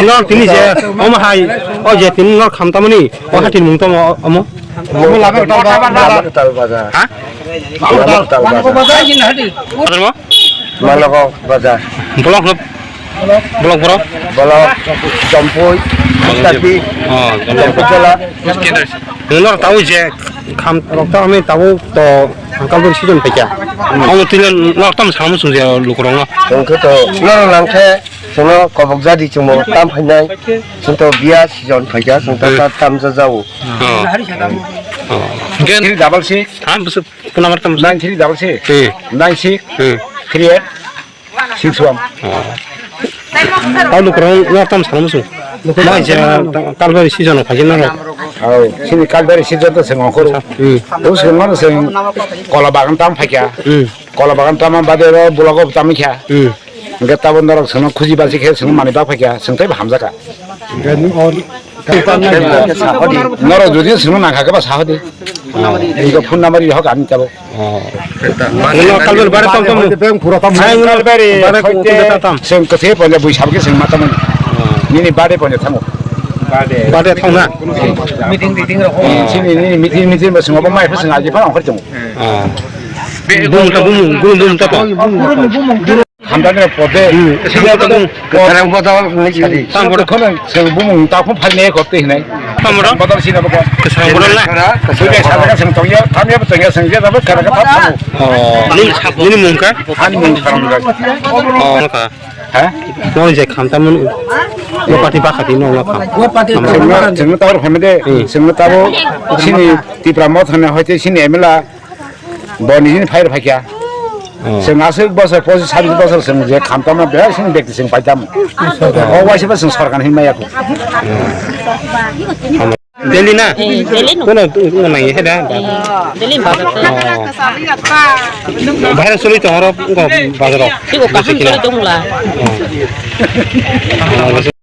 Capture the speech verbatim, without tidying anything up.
Nor tini je, omo hai, o je tini nor khamtamani, o hatin mung tamo omo. Omo lama tal ba-, lama tal bazar. Ha? Lama tal bazar. Bazar mo? Malogo bazar. Block no? Block boro? Block Jampui, Tapi, Oh, Jampui. Jampui Jala. Nor tabo je kham rok ta ami tabo to angkal ber season phaikya. Omo tini nor tam samu sung je lukurong no. Tongkhe to nor langkhe. Chwngno kobok jadi chwngno tam phainai. Chwngto biya season phaikha, chwngto Hmm. ta tam jajao. Oh. Oh. Three double six. Ha, busu, phone number tam. Nine three double six. Hmm. Nine six Hmm. three eight six one. Oh. Tau lukurok no tam sana musu. Mai je kalbari season phaikha na. Oh, sini kalbari season to chwng ongkhor. Hmm. To chwng ongkhor chwng kola bagan tam phaikha. Hmm. Kola bagan tama bade ro bulago tami kha. Hmm. Hingke tabuk norok chwngno khuji balsi khe chwngno manwi bak phaikha, chwng teibo hamjakha. Norok jodi chwngno nangkha khe ba sahodi. Ego phone number rihok ani tabuk. Oh. Nino kalbari bare tom tom. Kalbari bare tom tom. Chwng kwthwi ponja bui sabke chwng ma tamo. Nini bade ponja thango. Bade thangna. Meeting, meeting rok. Chini nini meeting, meeting ba chwng obo mai phai chwng aji phai ongkhor chwng. Oh. Bumung ta bumung, bumung, bumung ta to. Hamdani pode. Hmm. Sini ta bumung. Kwthwrang bodol ni sadi. Tam bodo. Kono se bumung ta phun phal ne kotte hinai. Tam bodo. Bodol sini boko. Kwthwrang bodol na. Sudah sadaka sing tongya, tam ya tongya sing ya, tapi kada kata. Oh. Ni, ni mungka? Han mung tarang ga. Oh, ka. Ha? Nong je kham tam mun. Lo pati ba khati nong lo kham. Sing ta ro family. Hmm. Sing ta ro sini Tipra Motha ne hoite sini M L A. Bo nijini phair phaikya. Oh. Chwng aswk bosor, pochis sabis bosor chwng je khamtama behai chwng bekti chwng paitamo. Oh. O waisa ba chwng sorkar hinmaya kho. Delhi na? Eh, Delhi no. Kono tu nang ye da. Eh, Delhi bazar. Oh. Bahai soli to horo ko bazar. Tiko kaham soli tongla. Oh.